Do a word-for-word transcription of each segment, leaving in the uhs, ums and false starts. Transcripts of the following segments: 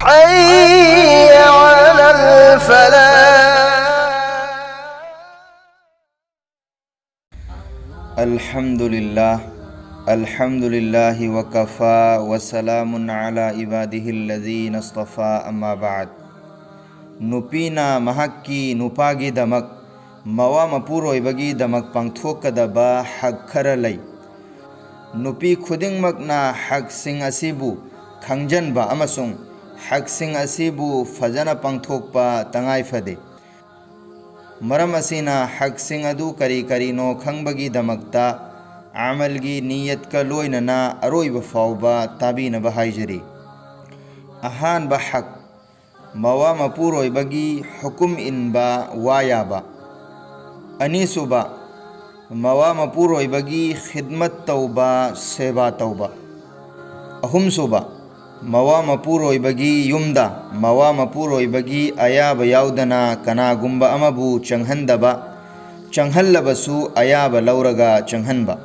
حي على الفلاح. الحمد لله. الحمد لله وكفى وسلام على عباده الذين اصطفى، أما بعد. ꯅꯨꯄꯤꯅ ꯃꯍꯥꯛꯀꯤ ꯅꯨꯄꯥꯒꯤꯗꯃꯛ, ꯃꯋꯥ ꯃꯄꯨꯔꯣꯏꯕꯒꯤꯗꯃꯛ ꯄꯥꯡꯊꯣꯛꯀꯗꯕ ꯍꯛ ꯈꯔ ꯂꯩ꯫ ꯅꯨꯄꯤ ꯈꯨꯗꯤꯡꯃꯛꯅ ꯍꯛꯁꯤꯡ ꯑꯁꯤꯕꯨ ꯈꯪꯖꯟꯕ ꯑꯃꯁꯨꯡ ꯍꯛꯁꯤꯡ ꯑꯁꯤꯕꯨ ꯐꯖꯅ ꯄꯥꯡꯊꯣꯛꯄ ꯇꯉꯥꯏ ꯐꯗꯦ꯫ ꯃꯔꯝ ꯑꯁꯤꯅ ꯍꯛꯁꯤꯡ ꯑꯗꯨ ꯀꯔꯤ ꯀꯔꯤꯅꯣ ꯈꯪꯕꯒꯤꯗꯃꯛꯇ ꯑꯃꯜꯒꯤ ꯅꯤꯌꯠꯀ ꯂꯣꯏꯅꯅ ꯑꯔꯣꯏꯕ ꯐꯥꯎꯕ ꯇꯥꯕꯤꯅꯕ ꯍꯥꯏꯖꯔꯤ꯫ ꯑꯍꯥꯟꯕ ꯍꯛ, ꯃꯋꯥ ꯃꯄꯨꯔꯣꯏꯕꯒꯤ ꯍꯨꯀꯨꯝ ꯏꯟꯕ ꯋꯥ ꯌꯥꯕ꯫ ꯑꯅꯤꯁꯨꯕ, ꯃꯋꯥ ꯃꯄꯨꯔꯣꯏꯕꯒꯤ ꯈꯤꯗꯃꯠ ꯇꯧꯕ, ꯁꯦꯕꯥ ꯇꯧꯕ꯫ ꯑꯍꯨꯝꯁꯨꯕ, ꯃꯋꯥ ꯃꯄꯨꯔꯣꯏꯕꯒꯤ ꯌꯨꯝꯗ ꯃꯋꯥ ꯃꯄꯨꯔꯣꯏꯕꯒꯤ ꯑꯌꯥꯕ ꯌꯥꯎꯗꯅ ꯀꯅꯥꯒꯨꯝꯕ ꯑꯃꯕꯨ ꯆꯪꯍꯟꯗꯕ, ꯆꯪꯍꯜꯂꯕꯁꯨ ꯑꯌꯥꯕ ꯂꯧꯔꯒ ꯆꯪꯍꯟꯕ꯫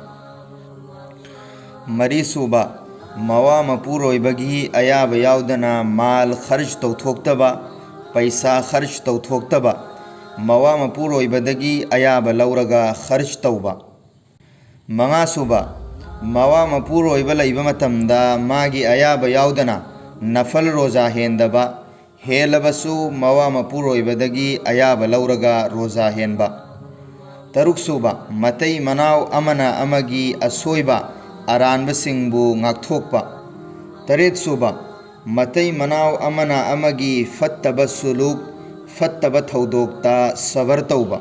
ꯃꯔꯤꯁꯨꯕ, ꯃꯋꯥ ꯃꯄꯨꯔꯣꯏꯕꯒꯤ ꯑꯌꯥꯕ ꯌꯥꯎꯗꯅ ꯃꯥꯜ ꯈꯔꯆ ꯇꯧꯊꯣꯛꯇꯕ, ꯄꯩꯁꯥ ꯈꯔꯆ ꯇꯧꯊꯣꯛꯇꯕ, ꯃꯋꯥ ꯃꯄꯨꯔꯣꯏꯕꯗꯒꯤ ꯑꯌꯥꯕ ꯂꯧꯔꯒ ꯈꯔꯆ ꯇꯧꯕ꯫ ꯃꯉꯥꯁꯨꯕ, ꯃꯋꯥ ꯃꯄꯨꯔꯣꯏꯕ ꯂꯩꯕ ꯃꯇꯝꯗ ꯃꯥꯒꯤ ꯑꯌꯥꯕ ꯌꯥꯎꯗꯅ ꯅꯐꯜ ꯔꯣꯖꯥ ꯍꯦꯟꯗꯕ, ꯍꯦꯜꯂꯕꯁꯨ ꯃꯋꯥ ꯃꯄꯨꯔꯣꯏꯕꯗꯒꯤ ꯑꯌꯥꯕ ꯂꯧꯔꯒ ꯔꯣꯖꯥ ꯍꯦꯟꯕ꯫ ꯇꯔꯨꯛꯁꯨꯕ, ꯃꯇꯩ ꯃꯅꯥꯎ ꯑꯃꯅ ꯑꯃꯒꯤ ꯑꯁꯣꯏꯕ ꯑꯔꯥꯟꯕꯁꯤꯡꯕꯨ ꯉꯥꯛꯊꯣꯛꯄ꯫ ꯇꯔꯦꯠꯁꯨꯕ, ꯃꯇꯩ ꯃꯅꯥꯎ ꯑꯃꯅ ꯑꯃꯒꯤ ꯐꯠꯇꯕ ꯁꯨꯂꯨꯛ, ꯐꯠꯇꯕ ꯊꯧꯗꯣꯛꯇ ꯁꯕꯔ ꯇꯧꯕ꯫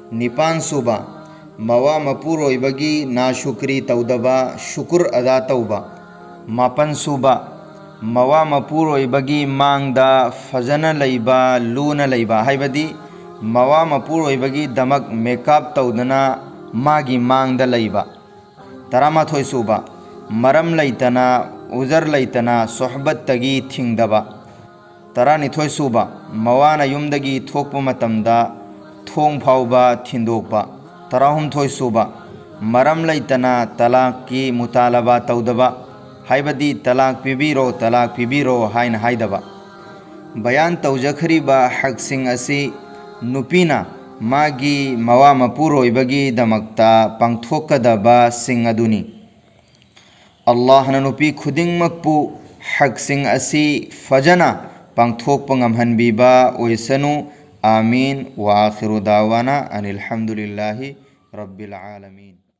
ꯅꯤꯄꯥꯟꯁꯨꯕ, ꯃꯋꯥ ꯃꯄꯨꯔꯣꯏꯕꯒꯤ ꯅꯥꯁꯨꯀ꯭ꯔꯤ ꯇꯧꯗꯕ, ꯁꯨꯀꯨꯔ ꯑꯗꯥ ꯇꯧꯕ꯫ ꯃꯥꯄꯟꯁꯨꯕ, ꯃꯋꯥ ꯃꯄꯨꯔꯣꯏꯕꯒꯤ ꯃꯥꯡꯗ ꯐꯖꯅ ꯂꯩꯕ, ꯂꯨꯅ ꯂꯩꯕ, ꯍꯥꯏꯕꯗꯤ ꯃꯋꯥ ꯃꯄꯨꯔꯣꯏꯕꯒꯤꯗꯃꯛ ꯃꯦꯀꯞ ꯇꯧꯗꯅ ꯃꯥꯒꯤ ꯃꯥꯡꯗ ꯂꯩꯕ꯫ ꯇꯔꯥꯃꯥꯊꯣꯏꯁꯨꯕ, ꯃꯔꯝ ꯂꯩꯇꯅ, ꯎꯖꯔ ꯂꯩꯇꯅ ꯁꯣꯍꯕꯠꯇꯒꯤ ꯊꯤꯡꯗꯕ꯫ ꯇꯔꯥꯅꯤꯊꯣꯏꯁꯨꯕ, ꯃꯋꯥꯅ ꯌꯨꯝꯗꯒꯤ ꯊꯣꯛꯄ ꯃꯇꯝꯗ ꯊꯣꯡ ꯐꯥꯎꯕ ꯊꯤꯟꯗꯣꯛꯄ꯫ ꯇꯔꯥꯍꯨꯝꯊꯣꯏꯁꯨꯕ, ꯃꯔꯝ ꯂꯩꯇꯅ ꯇꯂꯥꯛꯀꯤ ꯃꯨꯇꯥꯂꯕꯥ ꯇꯧꯗꯕ꯫ ꯍꯥꯏꯕꯗꯤ ꯇꯂꯥꯛ ꯄꯤꯕꯤꯔꯣ, ꯇꯂꯥꯛ ꯄꯤꯕꯤꯔꯣ ꯍꯥꯏꯅ ꯍꯥꯏꯗꯕ꯫ ꯕꯌꯥꯟ ꯇꯧꯖꯈ꯭ꯔꯤꯕ ꯍꯛꯁꯤꯡ ꯑꯁꯤ ꯅꯨꯄꯤꯅ ꯃꯥꯒꯤ ꯃꯋꯥ ꯃꯄꯨꯔꯣꯏꯕꯒꯤꯗꯃꯛꯇ ꯄꯥꯡꯊꯣꯛꯀꯗꯕꯁꯤꯡ ꯑꯗꯨꯅꯤ꯫ ꯑꯜꯂꯥꯍꯅ ꯅꯨꯄꯤ ꯈꯨꯗꯤꯡꯃꯛꯄꯨ ꯍꯛꯁꯤꯡ ꯑꯁꯤ ꯐꯖꯅ ꯄꯥꯡꯊꯣꯛꯄ ꯉꯝꯍꯟꯕꯤꯕ ꯑꯣꯏꯁꯅꯨ꯫ آمين. وآخر دعوانا أن الحمد لله رب العالمين.